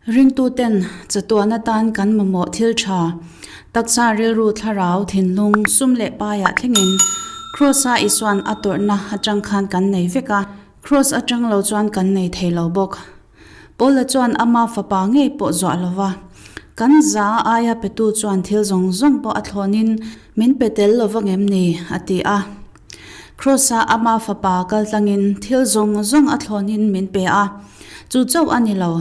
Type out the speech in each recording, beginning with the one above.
Ringtuten chatuan atan kan mamawh thil tha, taksa rilru thlarau thinlung sum leh paiah thlengin Kraws-a Isua'n a tawrhna atang khan kan nei vek a, Kraws atang lo chuan kan nei thei lo bawk. Paula chuan ama fapa ngei pawh zuah lo va, Kan za aia petu chuan thil zawng zawng pawh a thlawnin min pe tel lo vang em ni? a ti a. Kraws-a ama fapa kaltlangin thil zawng zawng a thlawnin min pe a, chu chauh a ni lo.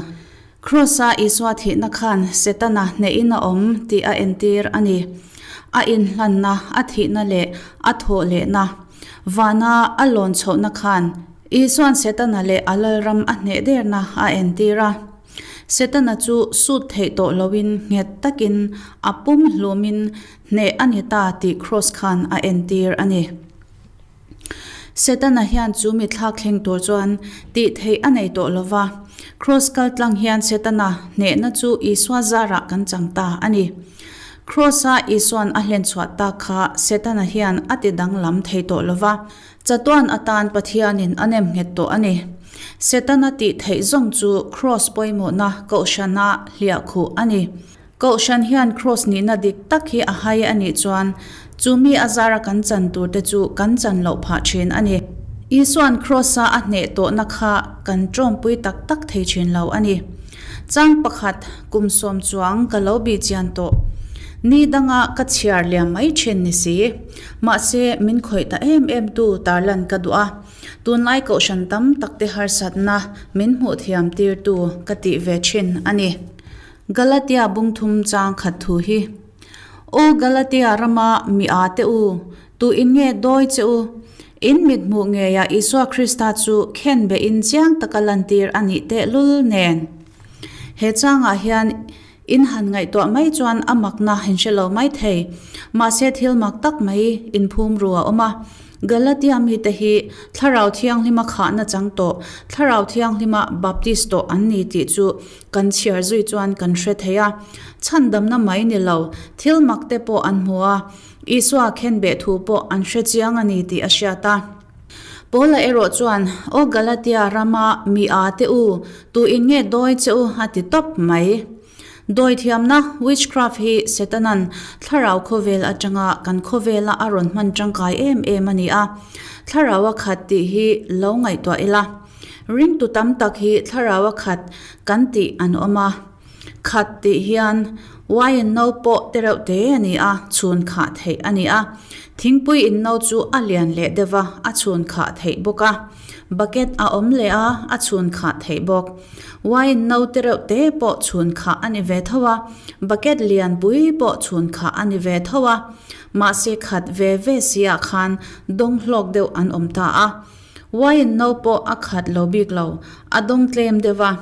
Kraws-a Isua thihna khan Setana hnehin a awm tih a entir a ni. A inhlanna, a thihna leh a thawh lehna, vana a lawn chhohna khan Isua'n Setana leh a lalram a hneh derna a entir a. Setana chu sut theih tawh loin nghet takin a pum hlumin hneh a ni ta tih Kraws khan a entir a ni. Setana hian chu mi thlak thleng tur chuan tih theih a nei tawh lo va, Kraws kal tlang hian Setana hnehna chu Isua zarah kan chang ta a ni. Kraws-a Isua'n a hlenchhuah tak kha Setana hian a ti danglam thei tawh lo va, Chatuan atan Pathianin a nem nghet tawh a ni. Setana tih theih zawng chu Kraws pawimawhna Kohhrana hliah khuh a ni. Kohhran hian Kraws nihna dik tak hi a hai a nih chuan chu mi a zara kan chan tur te chu kan chan loh phah thin a ni. Isua'n Kraws-a a hneh tawhna kha kan tawmpui tak tak thei thin lo a ni. Chang pakhat, kum sawm chuang ka lo bih chian tawh. Ni danga ka chhiar liam mai thin ni si. Mahse, min khawih ta em em tu tarlan ka duh a, tunlai kohhran tam tak te harsatna min hmuh thiam tir tu ka tih ve thin a ni. Galatia bungthum chang khat thu hi, Aw Galatia rama mi a te u, tu in nge dawi che u? In mit hmuh ngeiah Isua Krista chu khen be in chiang taka lantir a nih tehlul nen. He changah hian In han ngaihtuah mai chuan a makna in hre lo mai thei. Mahse thil mak tak mai inphum ru a awm a. Galatia mite hi Thlarau Thianghlima khahna chang tawh, Thlarau Thianghlima baptist tawh an ni tih chu kan chhiar zui chuan kan hre thei a. Chhandamna mai ni lo, thil mak te pawh an hmu a, Isua khenbeh thu pawh an hre chiang a ni tih a hriat a. Paula erawh chuan, Aw Galatia rama mi a te u, tu in nge dawi che u? a ti tawp mai. Dawi thiamna, witchcraft, hi Setana'n thlarau khawvel atanga kan khawvela a rawn hman tangkai em em a ni a. Thlarau a khat tih hi lo ngaihtuah ila. Ringtu tam tak hi thlarau a khat kan tih an awm a. Khat tih hian wine no pawh te reuh te a ni a, chhun khah theih a ni a. Thingpui in no chu a lian leh deuh a, a chhun khah theih bawk a. Bucket a awm leh a, a chhun khah theih bawk. Wine no te reuh te pawh chhun khah a ni ve tho a, bucket lian pui pawh chhun khah a ni ve tho a. Mahse khat ve ve si ah khan dawng hlawk deuh an awm ta a. Wine no pawh a khat lo bik lo, a dawng tlem deuh a.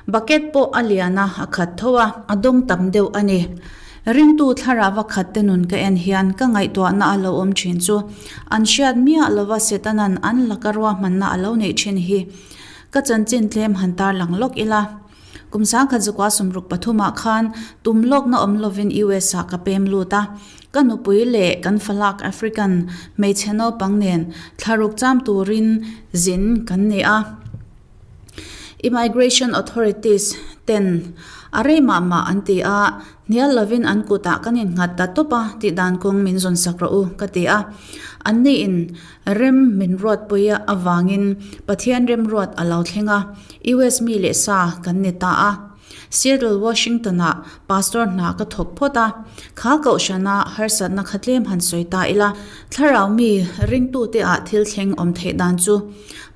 Bucket pawh a lian a, a khat tho a, a dawng tam deuh a ni. Ringtu thlarava khat te nun ka en hian ka ngaihtuahna a lo awm thin chu an hriat miah lova Setana'n an laka ruahmanna a lo neih thin hi ka chanchin tlem han tarlang lawk ila. Kum sangkhat zakua sawmruk pathumah khan tum lawkna awm lovin US ah ka pem lut a, ka nupui leh kan falak African hmeichhe naupang nen thlaruk cham turin zin kan ni a. Immigration authorities ten a rei mah mah an ti a, hnial lovin an kutah kan innghat ta tawp a tih dan kawng min zawn sak rawh u ka ti a. Anni in rem min ruatpui avangin Pathian remruat a lo thleng a, US mi leh sa kan ni ta a. Seattle, Washington ah pastor hna ka thawk phawt a, kha kohhrana harsatna kha tlem han sawi ta ila, thlarau mi ringtute ah thil thleng awm theih dan chu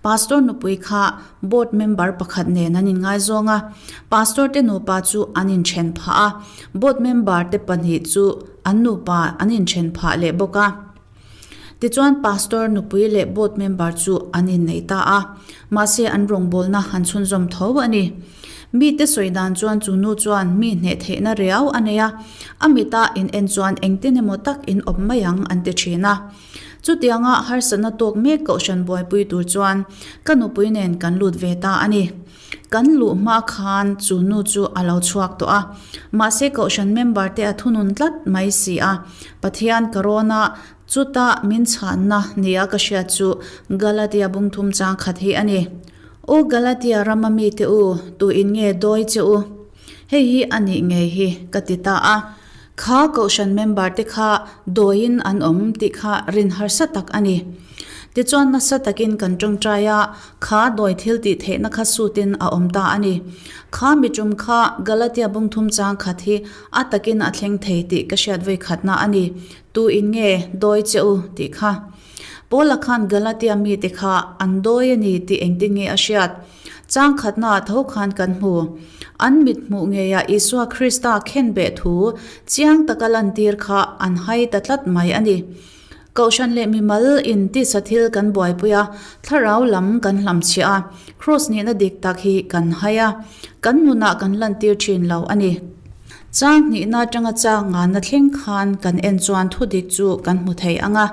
Pastor nupui kha board member pakhat nen an inngaizawng a, pastor te nupa chu an inthen phah a, board member te pahnih chu an nupa an inthen phah leh bawk a. Tichuan pastor nupui leh board member chu an innei ta a, mahse an rawngbawlna an chhunzawm tho a ni. Mite sawi dan chuan chu nu chuan mi hneh theihna riau a nei a, a mita in en chuan engtin emaw tak in awm mai ang an ti thin a. Chutianga harsatna tawk mek kohhran buaipui tur chuan ka nupui nen kan lut ve ta a ni. Kan luh hma khan chu nu chu a lo chhuak tawh a, mahse kohhran member te a thunun tlat mai si a. Pathian ka rawn a, chuta min chhanna nia ka hriat chu Galatia bungthum chang khat hi a ni. U Galatia rama mite u, tu in nge dawi che u? Hei hi a nih ngei hi ka ti ta a. Kha kohhran member te kha dawiin an awm tih kha rin harsa tak a ni. Tichuan nasa takin kan tawngtai a, kha dawi thil tih theihna kha sutin a awm ta a ni. Kha mitum kha Galatia bungthum chang khat hi a takin a thleng thei tih ka hriat vawi khatna a ni. Tu in nge dawi che u tih kha. Paula khan Galatia mite kha an dawi a ni tih engtin nge a hriat? Chang khatnaah tho khan kan hmu. An mit hmuh ngeiah Isua Krista khenbeh thu chiang taka lantir kha an hai ta tlat mai a ni. Kohhran leh mimal in tisa thil kan buaipui a, thlarau lam kan hlamchhiah a, Kraws nihna dik tak hi kan hai a, kan nunah kan lantir thin lo a ni. Chang hnihna atanga chang ngana thleng khan kan en chuan thudik chu kan hmu thei ang a.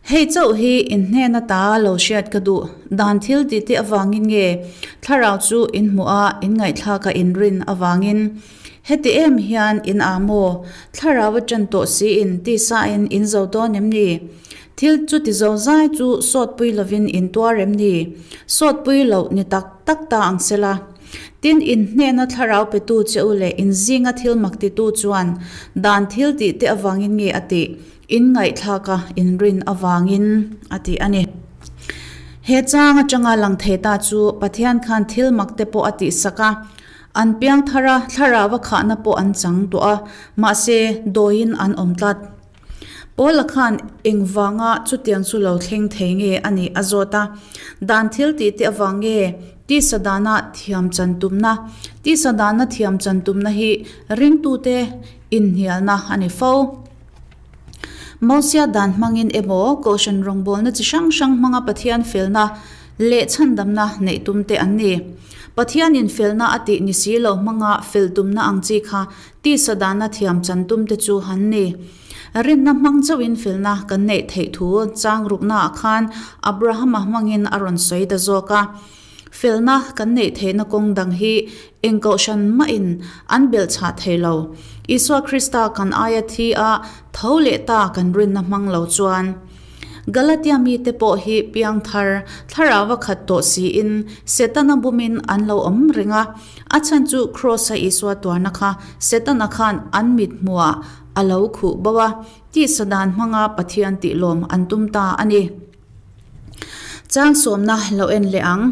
Hei chauh hi in hnen ata lo hriat ka duh. Dan thil tih te avangin nge thlarau chu in hmuh a, in ngaihthlak a in rin avangin heti em hian in ah maw? Thlarau a ṭan tawh si in tisa in in zo dawn em ni? Thil chuti zo zai chu sawtpui lovin in tuar em ni? Sawtpui loh ni tak tak ta ang sela. Tin, in hnena thlarau petu che u leh in zinga thil mak titu chuan dan thil tih te avangin nge a tih? In ngaihthlak a, in rin avangin a ti a ni. He chang atanga lang thei ta chu Pathian khan thil mak te pawh a tihsak a, an piang thar a, thlarau a khahna pawh an chang tawh a, mahse dawiin an awm tlat. Paula khan engvanga chutiang chu lo thleng thei nge a nih a zawt a, dan thil tih te avang nge tisa dana thiam chan tumna, tisa dana thiam chan tumna hi ringtute inhnialna a ni fo. Mosia dan hmangin emaw, Kohhran rawngbawlna chi hrang hrang hmanga Pathian felna leh chhandamna neih tum te an ni. Pathianin felna a tih ni si lo hmanga fel tumna ang chi kha tisa dana thiam chan tum te chu an ni. Rinna hmang chauhin felna kan neih theih thu chang ruknaah khan Abrahama hmangin a rawn sawi ta zawk a. Felna kan neih theihna kawng dang hi eng kohhran mahin an belhchhah thei lo. Isua Krista kan aia thi a tho leh ta kan rinna hmang lo chuan. Galatia mite pawh hi piangthar, thlarau a khat tawh siin Setana bumin an lo awm reng a. A chhan chu Kraws-a Isua tuarna kha Setana khan an mit hmuhah a lo khuh bo a, tisa dan hmanga Pathian tihlawm an tum ta a ni. Chang sawmna lo en leh ang.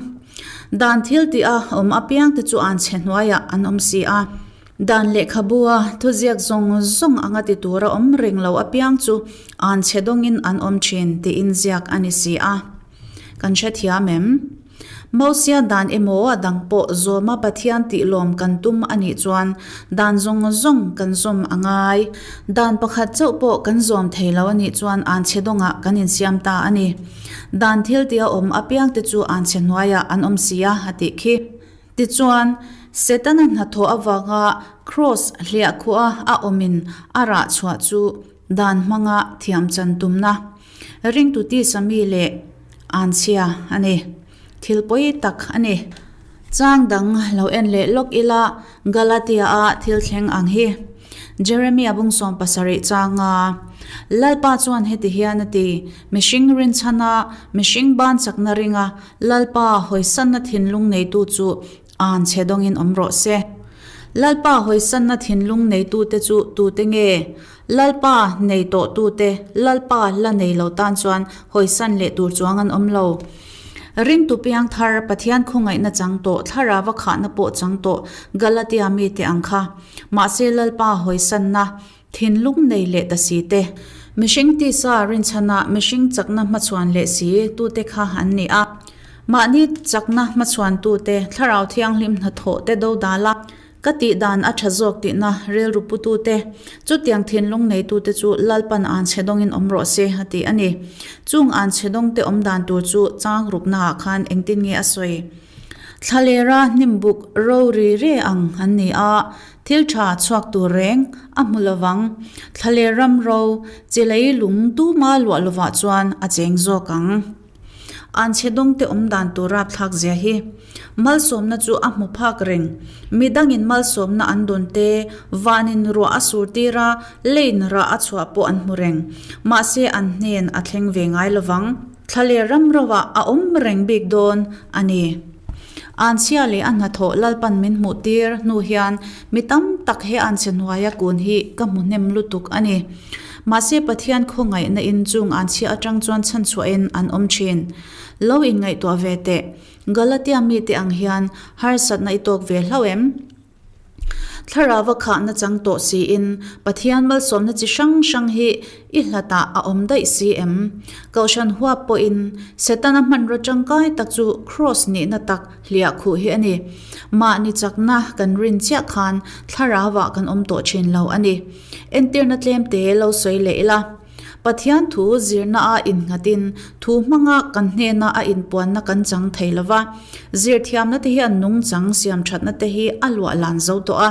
Dan thil tih a awm apiang te chu an chhe hnuaiah an awm si a. Dan lehkhabua thuziak zawng zawng anga ti tura awm reng lo apiang chu an chhe dawngin an awm thin tiin ziak a ni si a. Kan hrethiam em? Mosia dan emaw a dang pawh zawma Pathian tih lawm kan tum a nih chuan dan zawng zawng kan zawm a ngai. Dan pakhat chauh pawh kan zawm thei lo a nih chuan anchhe dawngah kan insiam ta a ni. Dan thil tia awm apiangte chu anchhe hnuaiah an awm si a, a tih khi. Tichuan, Setana hnathawh avanga Kraws hliahkhuha a awmin a rah chhuah chu dan hmanga thiam chan tumna ringtu tisa mi leh anchhia a ni. Thil pawi tak a ni. Chang dang lo en leh lawk ila Galatia-a thil thleng ang hi. Jeremia bung 70 changa Lalpa chuan heti hian a ti, Mihring rinchhana, mihring ban chakna ringa Lalpa hawisanna thinlung neitu chu anchhe dawngin awm rawh se. Lalpa hawisanna thinlung neitute chu tute nge? Lalpa nei tawhtute, Lalpa la nei lo tan chuan hawisan leh tur chuang an awm lo. Ringtu piang thar, Pathian khawngaihna chang tawh, thlarava khahna pawh chang tawh, Galatia mite ang kha. Mahse Lalpa hawisanna thinlung nei leh ta si te, mihring tisa rinchhana mihring chakna hmachhuan leh si tute kha an ni a. Mahni chakna hmachhuantute, Thlarau Thianghlim hnathawh te dodala, Ka tih dan a tha zawk tihna rilru putute, chutiang thinlung neitute chu Lalpan anchhe dawngin awm rawh se a ti a ni. Chung anchhe dawngte awm dan tur chu chang ruknaah khan engtin nge a sawi? Thlalera hnimbuk ro ri re ang an ni a, thil tha chhuak tur reng a hmu lovang. Thlaler ram ro, chi lei lung tuma luah lovah chuan a cheng zawk ang. Anchhe dawngte awm dan tur rapthlak zia hi. Malsawmna chu a hmu phak reng. Midangin malsawmna an dawn te, vanin ruah a sur tir a, leiin rah a chhuah pawh an hmu reng. Mahse an hnen a thleng ve ngai lovang. Thla leh ram roah a awm reng bik dawn a ni. Anchhia leh a hnathawh Lalpan min hmuh tir hnu hian mi tam tak he anchhe hnuaia kun hi ka hmu hnem lutuk a ni. Mahse Pathian khawngaihna in chung anchhia atang chuan chhanchhuahin an awm thin. Lo inngaihtuah ve teh. Galatia mite ang hian harsatna i tawk ve hlauh em? Thlarau a khahna chang tawh siin Pathian malsawmna chi hrang hrang hi i hlatah a awm daih si em? Kohhran huap pawhin Setana hmanraw tangkai tak chu Kraws nihna tak hliah khuh hi a ni. Mahni chakna kan rin chiah khan thlarauah kan awm tawh thin lo a ni. Entirna tlemte lo sawi leh ila. Pathian thu zirna a innghatin thu hmanga kan hnena a inpuanna kan chang thei lo va, zirthiamna te hian nungchang siamthatna te hi a luah lan zo tawh a.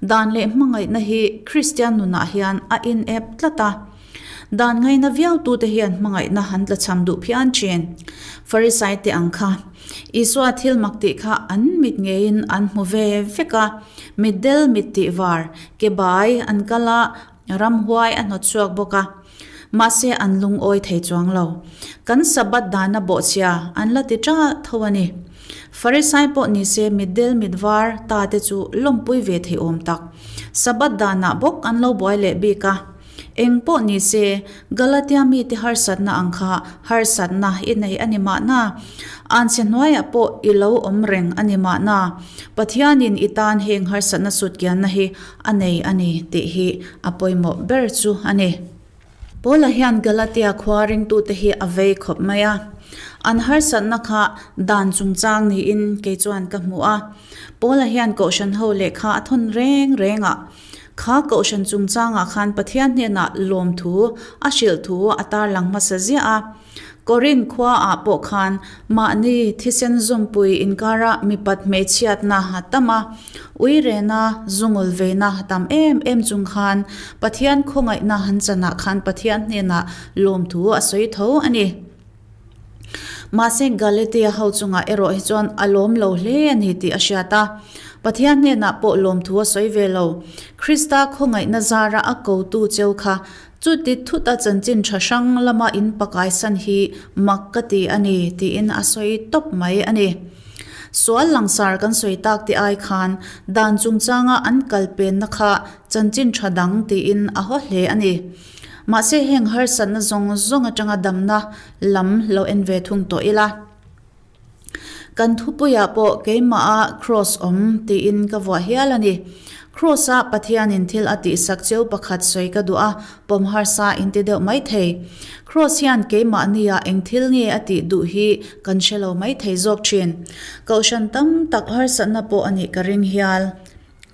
Dan leh hmangaihna hi Kristian nunah hian a inep tlat a. Dan ngaina viautute hian hmangaihna an tlachham duh phian thin. Farisai te ang kha Isua thil mak tih kha an mit ngeiin an hmu ve vek a, mitdel mit tih var, ke bai an kal a, Ramhuai a hnawt chhuak bawk a, mahse an lungawi thei chuang lo. Kan Sabbath dana bawhchhia an la ti ṭa tho a ni. Farisai pawh ni se mitdel mitvar ta te chu lawmpui ve thei awm tak. Sabbath danah bawk an lo buai leh bik a. Eng pawh ni se, Galatia mite harsatna ang kha harsatna i nei a ni mahna. Anchhe hnuaiah pawh i lo awm reng a ni mahna. Pathianin i tan heng harsatna sutkianna hi a nei a ni tih hi a pawimawh ber chu a ni. Paula hian Galatia khua ringtute hi a vei khawp mai a, an harsatna kha dan chungchang niin kei chuan ka hmu a. Paula hian kohhran ho lehkha a thawn reng reng a, kha kohhran chungchangah khan Pathian hnenah lawmthu a hrilh thu a tarlang hmasa ziah a. Korinth khuaah pawh khan mahni thisen zawmpui inkara mipat hmeichhiatna a tam a, uirena zungul veina a tam em em chung khan Pathian khawngaihna han chanah khan Pathian hnenah lawmthu a sawi tho a ni. Mahse Galatia ho chungah erawh hi chuan a lawm lo hle a ni tih a hriat a, Pathian hnenah pawh lawmthu a sawi ve lo. Krista khawngaihna zara a kotu cheu kha Chuti thuta chanchin tha hrang lama in pakaisan hi mak ka ti a ni tiin a sawi tawp mai a ni. Sual langsar kan sawi tak te ai khan dan chungchanga an kal penna kha chanchin tha dang tiin a haw hle a ni. Mahse heng harsatna zawng zawng atanga damna lam lo en ve thung tawh ila. Kan thupuiah pawh keimaha Kraws awm tiin ka vuah hial a ni. Kraws-a Pathianin thil a tihsak cheu pakhat sawi ka duh a, pawm harsa in ti deuh mai thei. Kraws hian keimahnia eng thil nge a tih duh hi kan hre lo mai thei zawk thin. Kohhran tam tak harsatna pawh a nih ka ring hial.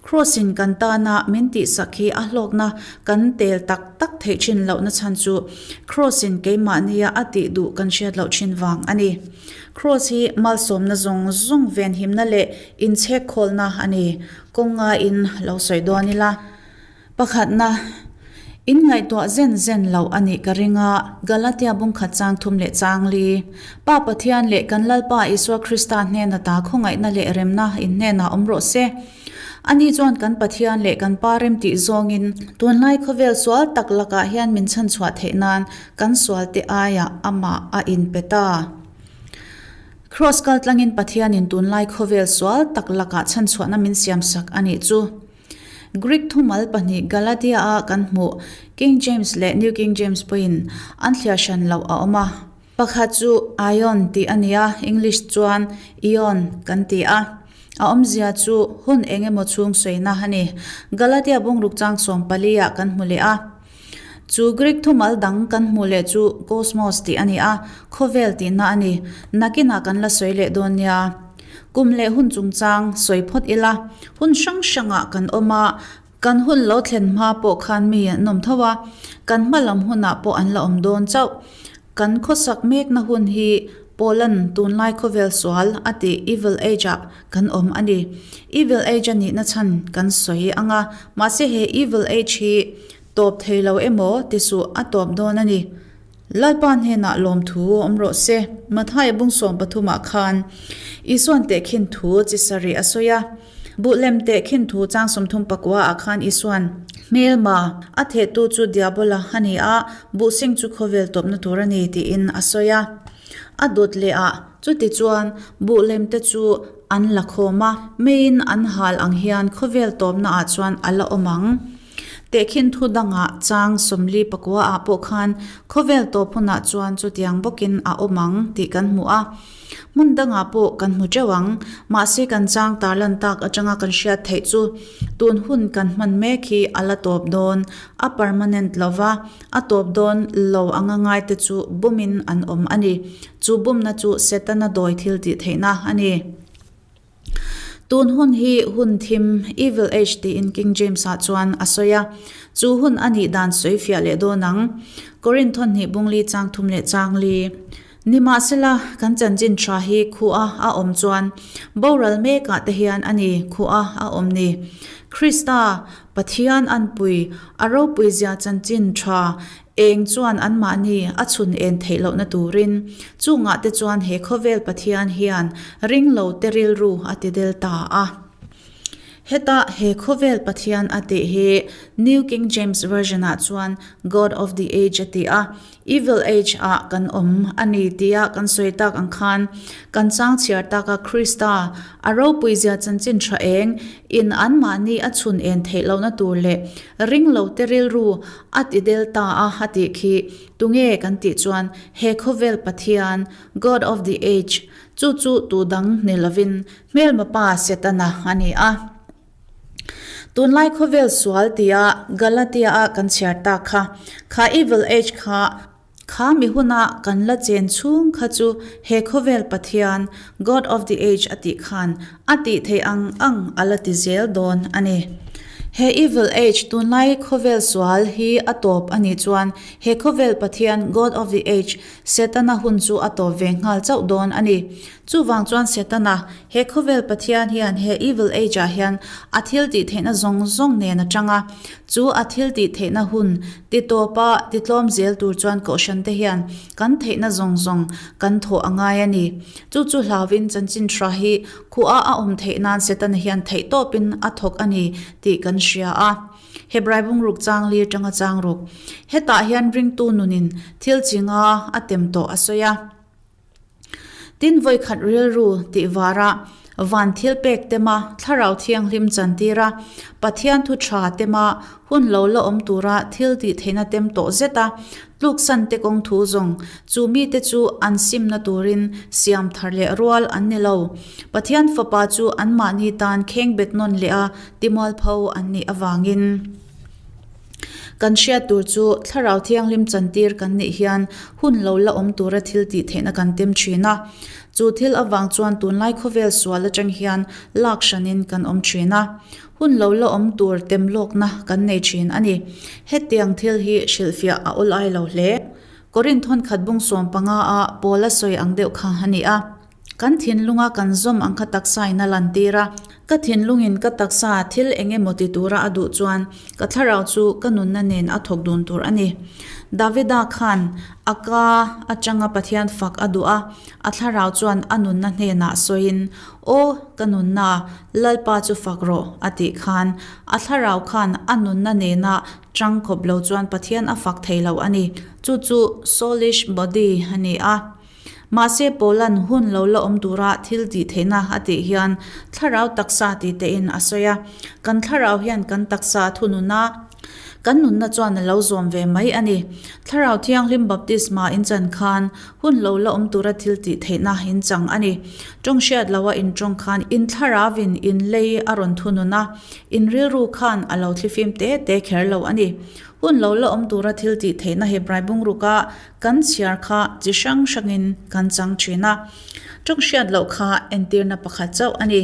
Kraws-in kan tana min tihsak hi a hlawkna kan tel tak tak theih thin lohna chhan chu Kraws-in keimahnia a tih duh kan hriat loh thin vang a ni. Kraws hi malsawmna zawng zawng venhimna leh inchhekkhawlna a ni. Kawng ngaiin lo sawi dawn ila. Pakhatna, in ngaihtuah zen zen loh a nih ka ring a, Galatia bungkhat chang thum leh chang li. Pa Pathian leh kan Lalpa Isua Krista hnena ta khawngaihna leh remna in hnenah awm rawh se. Ani chuan kan Pathian leh kan Pa rem tih zawngin tunlai khawvel sual tak lakah hian min chhanchhuah theih nan kan sualte aiah amah a inpe ta. Kraws kaltlangin Pathianin tunlai khawvel sual tak lakah chhanchhuahna min siamsak a nih chu. Greek thumal pahnih Galatia-a kan hmuh King James leh New King James pawhin an thliar hran loh a awm a. Pakhat chu aion tih a ni a, English chuan eon kan ti a. A awmzia chu hun eng emaw chhung sawina a ni. Galatia bungruk chang 14 ah kan hmu leh a. Chu Greek thumal dang kan hmuh leh chu kosmos tih a ni a, khawvel tihna a ni. Nakinah kan la sawi leh dawn nia. Kum leh hun chungchang sawi phawt ila, hun hrang hrangah kan awm a, kan hun lo thlen hma pawh khan mi an awm tho a, kan hma lam hunah pawh an la awm dawn chauh. Kan khawsak mekna hun hi Poland tunlai khawvel sual a tih Evil Age-ah kan awm a ni. Evil Age a nihna chhan kan sawi ang a, mahse he Evil Age hi tawp thei lo emaw ti suh a tawp dawn a ni. Lalpa hnenah lawmthu awm rawh se. Mathaia bung 13 ah khan Isuan tehkhin thu chi sarih a sawi a. Buhlem tehkhin thu chang 39 ah khan Isuan, Hmelma, a thehtu chu Diabola a ni a, buhsing chu khawvel tawpna tur a ni tiin a sawi a. A dawt leh ah, chutichuan buhlem te chu. an la khawm a, meiin an hal ang hian khawvel tawpnaah chuan a la awm ang. Tehkhin thu dangah chang 44 ah pawh khan khawvel tawp hunah chuan chutiang bawkin a awm ang tih kan hmu a. Hmun dangah pawh kan hmu teuh ang. Mahse kan chang tarlan tak atanga kan hriat theih chu tun hun kan hman mek hi a la tawp dawn, a permanent lova, a tawp dawn lo anga ngaite chu bumin an awm a ni. Chu bumna chu Setana dawi thil tih theihna a ni. Tun hun hi hun thim, Evil Age tiin King James-ah chuan a sawi a. Chu hun a nih dan sawi fiah leh dawn ang. Korinth thawhnih bungli chang thum leh chang li. Nimahsela, kan chanchin tha hi khuh a a awm chuan boral mekah te hian a ni khuh a a awm ni. Krista, Pathian anpui, a ropuizia chanchin tha Eng chuan anmahni a chhun en theih lohna turin, chungah te chuan he khawvel Pathian hian ringlo te rilru a ti del ta a. Heta he khawvel Pathian a tih hi New King James Version ah chuan God of the Age a ti a, Evil Age ah kan awm a ni tia kan sawi tak ang khan kan chang chhiar tak a Krista a ropuizia chanchin tha eng in anmahni a chhun en theih lohna tur leh ringlo te rilru A ti del ta a, a tih khi tunge kan tih chuan he khawvel Pathian, God of the Age, chu chu tu dang ni lovin hmelma pa Setana a ni a. Tunlai khawvel sual tia Galatia-a kan chhiar tak kha, kha Evil Age kha, Kha mi huna kan la chen chhung kha chu he khawvel Pathian, God of the Age a tih khan a tih theih ang ang a la ti zel dawn a ni. He Evil Age, tunlai khawvel sual, hi a tawp a nih chuan he khawvel Pathian, God of the Age, Setana hun chu a tawp ve nghal chauh dawn a ni. Chuvang chuan Setana, he khawvel Pathian hian he Evil Age ah hian a thil tih theihna zawng zawng nen a chang a, chu a thil tih theihna hun ti tawpa ti tlawm zel tur chuan Kohhran te hian kan theihna zawng zawng kan thawh a ngai a ni. Chu chu hlauvin chanchin hra hi khuah a awm theih nan Setana hian theih tawpin a thawk a ni tih kan hria a. Hebrai bungruk chang li atanga chang ruk. Hetah hian ringtu nunin thil chinga a tem tawh a sawi a. Tin vawikhat rilru tih varah van thil pek tema thlarau thianghlim chantir a, Pathian thu tha tema hun lo la awm tura thil tih theihna tem tawh zet a, tluksan te kawng thu zawng chu mite chu an simna turin siam thar leh rual an ni lo. Pathian fapa chu anmahni tan khengbet nawn leh a timualpho an nih avangin. Kan hriat tur chu Thlarau Thianghlim chantir kan nih hian hun lo la awm tura thil tih theihna kan tem thin a. Chu thil avang chuan tunlai khawvel sual atang hian lak hranin kan awm thin a. Hun lo la awm tur tem lawkna kan nei thin a ni. Hetiang thil hi hrilhfiah a awlai lo hle. Korinth hawnkhat bung 15 a Paula sawi ang deuh kha a ni a. Kan thinlunga kan zawm ang kha taksa in a lantir a, ka thinlungin ka taksa thil eng emaw ti tura a duh chuan ka thlarau chu ka nunna nen a thawk dun tur a ni. Davida khan a ka atanga Pathian fak a duh a, a thlarau chuan a nunna hnenah sawiin, Aw, ka nunna, Lalpa chu fak rawh, a tih khan a thlarau khan a nunna nena tang khawp lo chuan Pathian a fak thei lo a ni. Chu chu soulish body a ni a. Mahse Paula'n hun lo la awm tura thil tih theihna a tih hian thlarau taksa ti tein a sawi a. Kan thlarau hian kan taksa a thunun a, kan nunna chuan a lo zawm ve mai a ni. Thlarau Thianghlim baptisma in chan khan hun lo la awm tura thil tih theihna in chang a ni. Tawng hriat loha in tawng khan in thlarauvin in lei a rawn thunun a, in rilru khan a lo thlifim te te kher lo a ni. Hun lo la awm tura thil tih theihna Hebrai bungruka Kan chhiar kha chi hrang hrangin kan chang thin a, tawng hriat loh kha entirna pakhat chauh a ni.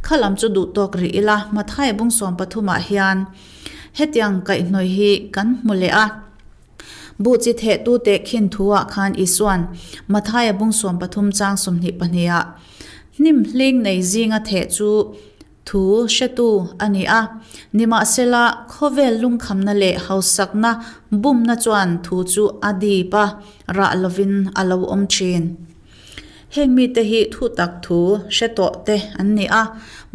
Kha lam chu duh tawk rih ila Mathai bung 13 ah hian hetiang kaihhnawih hi kan hmu leh a. Buh chi thehtu teh khin thu ah khan Isuan Mathaia bung 13 chang 22 ah hnim hling nei zinga theh chu Thu hretu a ni a. Nimahsela, khawvel lungkhamna leh hausakna bumna chuan thu chu a dip a, rah lovin a lo awm thin. Heng mite hi thu tak thu hre tawh te an ni a,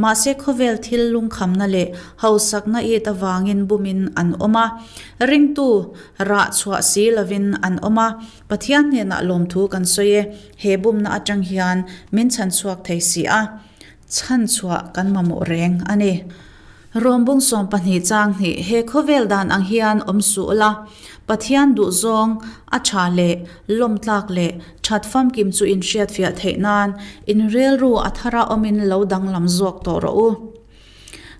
mahse khawvel thil lungkhamna leh hausakna it avangin bumin an awm a, ringtu rah chhuah si lovin an awm a, Pathian hnenah lawmthu kan sawi e, he bumna atang hian min chhanchhuak thei si a. Chhanchhuah kan mamawh reng a ni. Rawm bung 12 chang hnih he khawvel dan ang hian awm suh la, Pathian duhzawng a tha leh lawmtlak leh that famkim chu in hriatfiah theih nan in rilru a thara awmin lo danglam zawk tawh rawh u.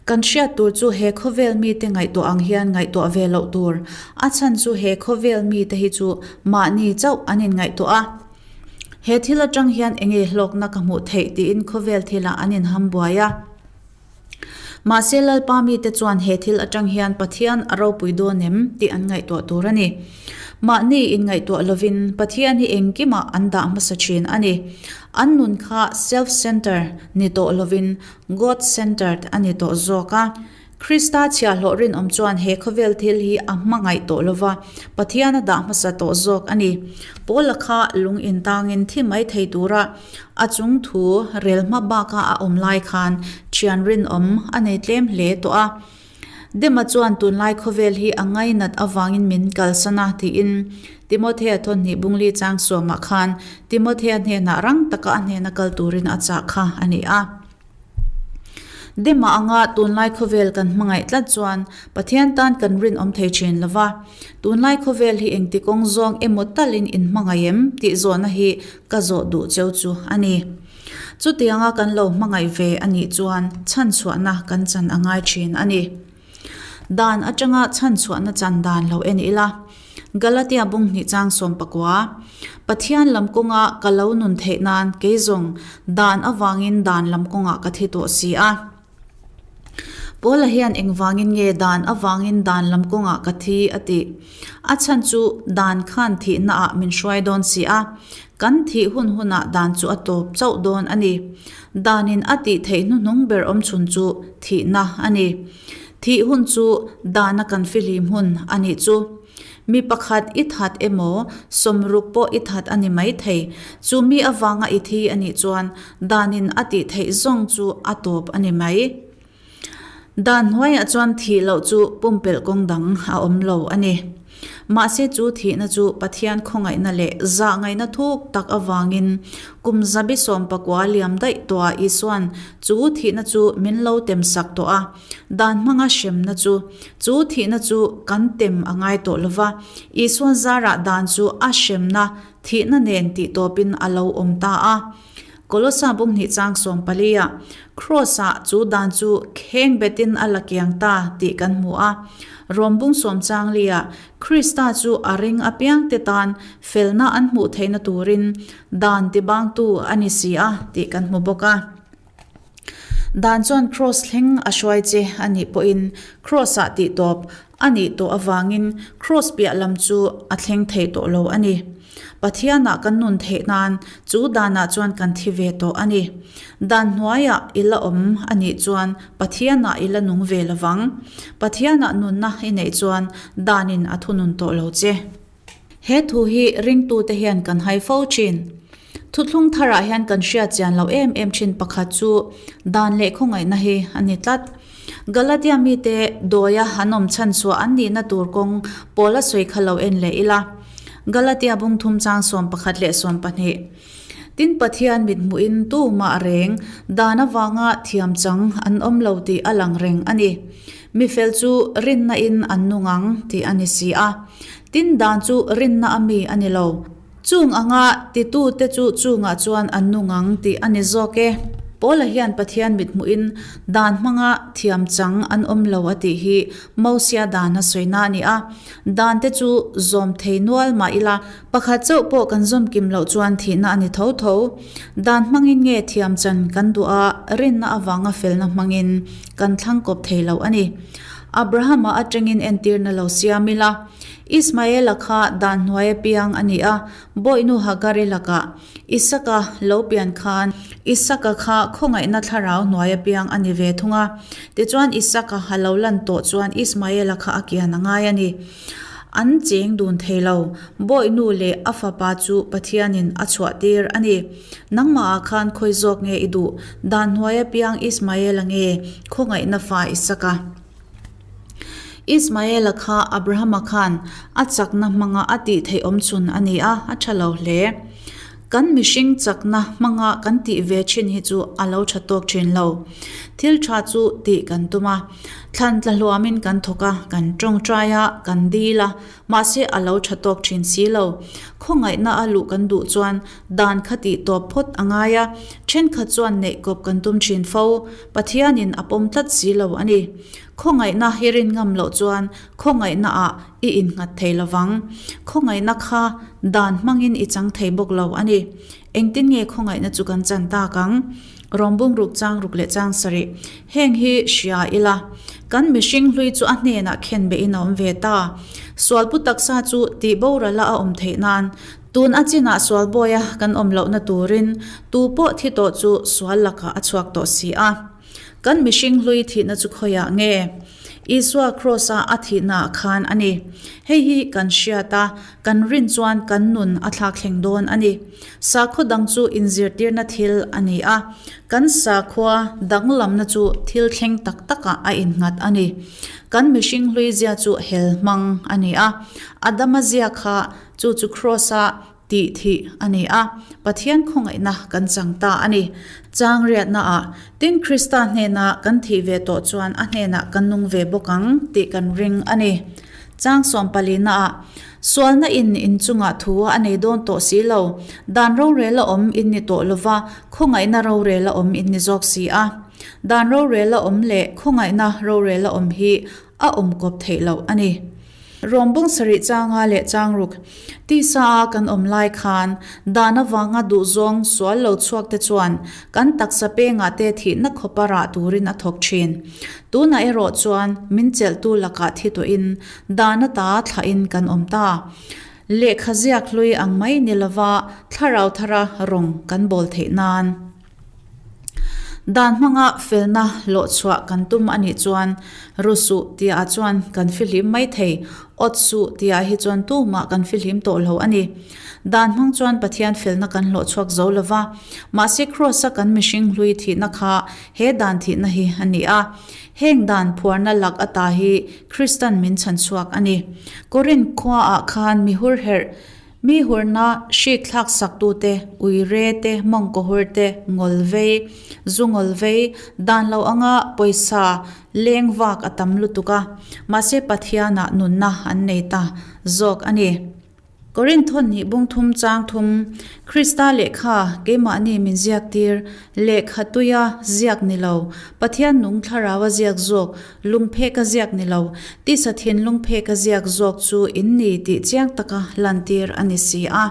Kan hriat tur chu he khawvel mite ngaihtuah ang hian ngaihtuah ve loh tur, a chhan chu he khawvel mite hi chu mahni chauh an inngaihtuah a. He thil atang hian enge hlawkna ka hmuh theih tiin khawvel thilah an inham buai a. Mahse Lalpa mite chuan he thil atang hian Pathian a ropui dawn em tih an ngaihtuah tur a ni. Mahni inngaihtuah lovin Pathian hi engkimah an dah hmasa thin a ni. An nun kha self-center ni tawh lovin God-centered a ni tawh zawk a. Krista chhiahhlawh rinawm chuan he khawvel thil hi a hmangaih tawh lo va, Pathian a dah hmasa tawh zawk a ni. Paula kha lung intangin thi mai thei tura a chung thu rel hma baka a awm lai khan thian rinawm a nei tlem hle tawh a. Dema chuan tunlai khawvel hi a ngainat avangin min kalsan a tiin Timothea thawhnih bungli chang suamah khan Timothea hnenah rang taka a hnena kal turin a chah kha a ni a. Dema anga tunlai khawvel kan hmangaih tlat chuan Pathian tan kan rinawm thei thin lo va, tunlai khawvel hi engti kawng zawng emaw talin in hmangaih em tih zawhna hi ka zawh duh cheu chu a ni. Chutianga kan lo hmangaih ve a nih chuan chhanchhuahna kan chan a ngai thin a ni. Dan atanga chhanchhuahna chan dan lo en ila. Galatia bung hnih chang 19, Pathian lam kawnga ka lo nun theih nan kei zawng dan avangin dan lam kawngah ka thi tawh si a. Paula hian engvangin nge dan avangin dan lam kawngah ka thi a tih? A chhan chu dan khan thihnaah min hruai dawn si a, kan thih hun hunah dan chu a tawp chauh dawn a ni. Danin a tih theih hnuhnung ber awmchhun chu thihna a ni. Thih hun chu dana kan fihlim hun a nih chu. Mi pakhat i that emaw, sawmruk pawh i that a ni maithei. Chu mi avanga i thi a nih chuan danin a tih theih zawng chu a tawp a ni mai. Dan hnuaiah chuan thih loh chu pumpelh kawng dang a awm lo a ni. Mahse chu thihna chu Pathian khawngaihna leh zahngaihna thuk tak avangin kum zabi 19 liam daih tawhah Isua'n chu thihna chu min lo tem sak tawh a, dan hmanga hremna chu chu thihna chu kan tem a ngai tawh lo va, Isua'n zarah dan chu a hremna thihna nen tih tawpin a lo awm ta a. Kolosa bung hnih chang 14 ah Kraws-ah chu dan chu kheng betin a la kiang ta tih kan hmu a. Rom bung sawm chang li ah Krista chu a ring apiangte tan felna an hmuh theihna turin dan tibangtu a ni si a tih kan hmu bawk a. Dan chuan Kraws thleng a hruai che a nih pawhin Kraws-ah tih tawp a nih tawh avangin Kraws piah lam chu a thleng thei tawh lo a ni. Pathianah kan nun theih nan chu danah chuan kan thi ve tawh a ni. Dan hnuaiah i la awm a nih chuan Pathianah i la nung ve lovang. Pathianah nunna i neih chuan danin a thunun tawh lo che. He thu hi ringtute hian kan hai fo thin. Thuthlung tharah hian kan hriat chian loh em em thin pakhat chu dan leh khawngaihna hi a ni tlat. Galatia mite dawia an awm chhan chhuah an nihna tur kawng Paula sawi kha lo en leh ila. Galatia bung thum chang 11 leh 12. Tin Pathian mit hmuhin tumah reng dan avanga thiam chang an awm lo tih a lang reng a ni. Mi fel chu rinna in an nung ang tih a ni si a. Tin dan chu rinna a mi a ni lo. Chung anga titute chu chungah chuan an nung ang tih a ni zawk e. Paula hian Pathian mit hmuhin dan hmanga thiam chang an awm lo a tih hi Mosia dan a sawina a ni a. Dan te chu zawm thei nual mah ila, pakhat chauh pawh kan zawm kim loh chuan thihna a ni tho tho. Dan hmangin nge thiam chan kan duh a, rinna avanga felna hmangin kan thlang kawp thei lo a ni. Abrahama atangin entirna lo siam ila, Ismaela kha dan hnuaia piang a ni a, bawihnu Hagari lakah Isaka lo pian khan Isaka kha khawngaihna thlarau hnuaia piang a ni ve thung a. Tichuan Isaka ha lo lan tawh chuan Ismaela kha a kian a ngai a ni. An cheng dun thei lo, bawihnu leh a fapa chu Pathianin a chhuah tir a ni. Nangmahah khan khawi zawk nge i duh? Dan hnuaia piang Ismaela nge khawngaihna fa Isaka? Ismaela kha Abrahama khan a chakna hmanga a tih theih awm chhun a ni a, a tha lo hle. Kan mihring chakna hmanga kan tih ve thin hi chu a lo tha tawk thin lo. Thil tha chu tih kan tum a, thlan tla hluamin kan thawk a, kan tawngtai a, kan dil a, mahse a lo tha tawk thin si lo. Khawngaihna a luh kan duh chuan dan kha tih tawp phawt a ngai a, thenkhat chuan neih kawp kan tum thin fo, Pathianin a pawm tlat si lo a ni. Khawngaihna hi rin ngam loh chuan khawngaihna ah i innghat thei lo vang. Khawngaihna kha dan hmangin i chang thei bawk lo a ni. Engtin nge khawngaihna chu kan chan tak ang? Rawmbung ruk chang ruk leh chang sarih. Heng hi hria ila. Kan mihring hlui chu a hnenah khen behin a awm ve ta. Sualpu taksa chu tih borala a awm theih nan tun a chinah sualbawia kan awm lohna turin tu pawh thi tawh chu sual lakah a chhuak tawh si a. Kan mihring hlui thihna chu khawiah nge? Isua Kraws-a a thihnaah khan a ni. Hei hi kan hriat a, kan rin chuan kan nun a thlak thleng dawn a ni. Sakhaw dang chu inzirtirna thil a ni a, kan sakhua danglamna chu thil thleng tak takah a innghat a ni. Kan mihring hlui zia chu hel hmang a ni a, Adama zia kha chu chu Kraws-a Tih thih a ni a, Pathian khawngaihna kan chang ta a ni. Chang riatnaah, tin Krista hnena kan thih ve tawh chuan a hnenah kan nung ve bawk ang tih kan ring a ni. Chang sawmpalinaah, Sualna in inchungah thu a nei dawn tawh si lo, dan rorel a awm in ni tawh lova, khawngaihna rorel a awm in ni zawk si a. Dan rorel a awm leh khawngaihna rorel a awm hi a awm kawp theih loh a ni. Rawmbung sarih changa leh changruk tisa a kan awm lai khan dan avanga duhzawng sual lo chhuak te chuan kan taksa pengah te thihna khawpa rah turin a thawk thin. Tunah erawh chuan min chelhtu lakah thi tawhin dan ata thlahin kan awm ta. Lehkha ziak hlui ang mai ni lova thlarau thara rawng kan bawl theih nan. Dan hmanga felna hlawhchhuah kan tum a nih chuan ru suh tihah chuan kan fihlim mai thei, awt suh tihah hi chuan tumah kan fihlim tawh lo a ni. Dan hmang chuan Pathian felna kan hlawhchhuak zo lo va, mahse Kraws-a kan mihring hlui thihna kha he dan thihna hi a ni a. Heng dan phuarna lak ata hi Kristan min chhanchhuak a ni. Korinth khuaah khan mi hurherh Mi hurna hrik thlak saktute, uire te, mawngkaw hur te, ngawl vei, zu ngawl vei, dan lo anga pawisa leng vak a tam lutuk a, mahse Pathianah nunna an nei ta zawk a ni. Korinth thawhnih bung thum chang thum, Krista lehkha keimahni min ziaktir, lehkha tuia ziak ni lo, Pathian nung thlaraua ziak zawk, Lungphek a ziak ni lo, tisa thinlungphek a ziak zawk chu in ni tih chiang taka lantir a ni si a.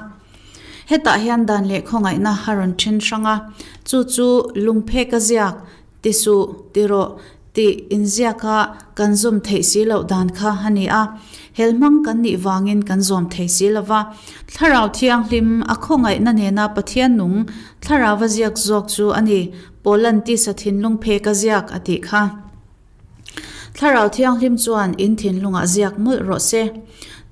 Hetah hian dan leh khawngaihna a rawn then hrang a, chu chu lungphek a ziak, ti suh, ti rawh, tih inziaka kan zawm theih si loh dan kha a ni a. Helhmang kan nih vangin kan zawm thei si lo va. Thlarau Thianghlim a khawngaihna nena Pathian nung thlarau a ziak zawk chu a ni. Pawlan tisa thinlung phek a ziak a tih kha. Thlarau Thianghlim chuan in thinlungah ziak mawlh rawh se.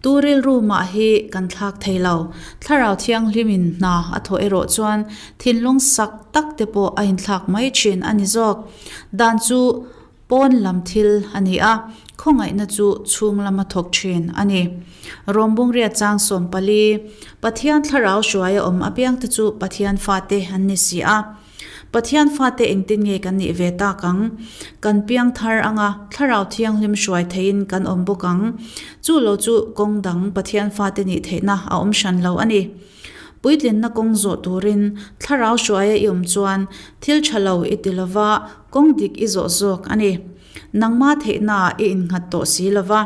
Tu rilru mah hi kan thlak thei lo. Thlarau Thianghlimin hna a thawh erawh chuan thinlung sak tak te pawh a inthlak mai thin a ni zawk. Dan chu pawn lam thil a ni a, khawngaihna chu chhung lama thawk thin a ni. Rawmbungriat chang 14, Pathian Thlarau hruai a awm apiangte chu Pathian fate an ni si a. Pathian fate engtin nge kan nih ve tak ang? Kan piang thar anga Thlarau Thianghlim hruai theihin kan awm bawk ang. Chu lo chu kawng dang Pathian fate nih theihna a awm hran lo a ni. Puitlinna kawng zawh turin Thlarau hruaia i awm chuan thil tha lo i ti lova kawng dik i zawh zawk a ni. Nangma theihnaah i innghat tawh si lo va.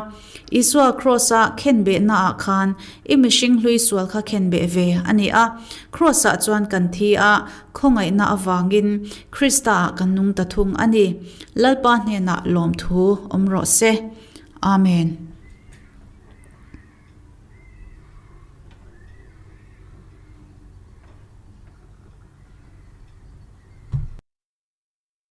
Isua Kraws-a khenbehnaah khan i mihring hlui sual kha khenbeh ve a ni a. Kraws-ah chuan kan thi a, khawngaihna avangin Krista-ah kan nung ta thung a ni. Lalpa hnenah lawmthu awm rawh se. Amen.